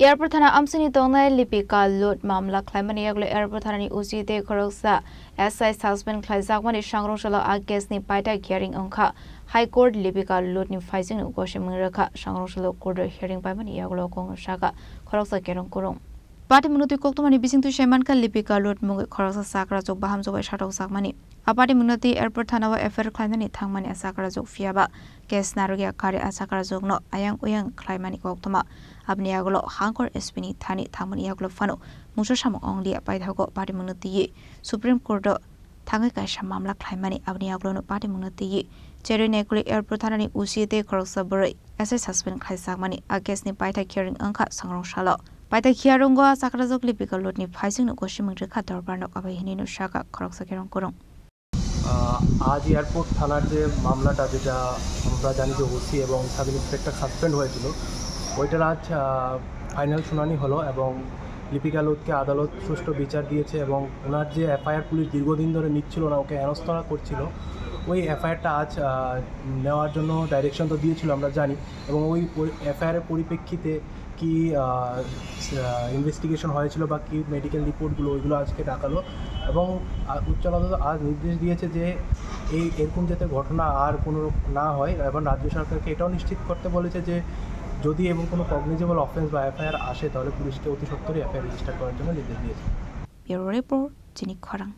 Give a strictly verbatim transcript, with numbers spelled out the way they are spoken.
Airport thana amchini tongnai Lipika loot mamla khlaimani yagulo Airport thanani O C tei khoroksa S I suspend khlaijakmani sangrong salo a case ni paita hearing wngkha. High Court Lipika loot ni phaisingno gosimung rwkha. Sangrong salo court o hearing paimani yagulo kongno saka khoroksa kerong kurung. Patimung no twi koktwmani bisingtwi saimankha Lipika loot mungwi khoroksa chakrajwk bahamjwk bai satokjakmani. A patimung no twi Airport thana o F I R khlainani thangmani a chakrajwk, phiyaba case narwkya kari a chakrajwkno ayang uyang khlaimani koktwma. Aboni yagulo Hangkor S P ni thani thangmani yagulo phano mungsa samung onglia paithago patimung no twiwi Supreme Court o thangwi kaisa mamla khlaimani. Aboni yagulo no patimung no twiwi cherwi naikolwi Airport thanani O C tei khoroksa bwrwi S I suspend khlaijakmani. A case ni paita hearing wngkha sangrong salo. Paita hearing o a chakrajwk Lipika loot ni phaisingno gosimung rwkha dorbar nok abai hinwi no saka khoroksa kerong kurung. আহ, আজ এয়ারপোর্ট থানার যে মামলাটা, যেটা আমরা জানি যে ওসি এবং sub inspector suspend হয়েছিল, ওইটার আজ ফাইনাল শুনানি হলো এবং লিপিকা লোধকে আদালত সুষ্ঠু বিচার দিয়েছে এবং ওনার যে এফআইআর পুলিশ দীর্ঘদিন ধরে নিচ্ছিল না, ওকে হেনস্থা করছিল, ওই এফআইআরটা আজ আহ, নেওয়ার জন্য ডাইরেকশন তো দিয়েছিল, আমরা জানি। এবং ওই এফআইআরের পরিপ্রেক্ষিতে কি ইনভেস্টিগেশন হয়েছিল বা কি মেডিকেল রিপোর্টগুলো, ওইগুলো আজকে ডাকালো। এবং আ, উচ্চ আদালত আজ নির্দেশ দিয়েছে যে এই এরকম যাতে ঘটনা আর কোনো না হয়, এবং রাজ্য সরকারকে এটাও নিশ্চিত করতে বলেছে যে যদি এবং কোনো কগনিজেবল অফেন্স বা এফআইআর আসে, তাহলে পুলিশকে অতি সত্বরই এফআইআর রেজিস্টার করার জন্য নির্দেশ দিয়েছে। Bureau Report, Chini Khorang.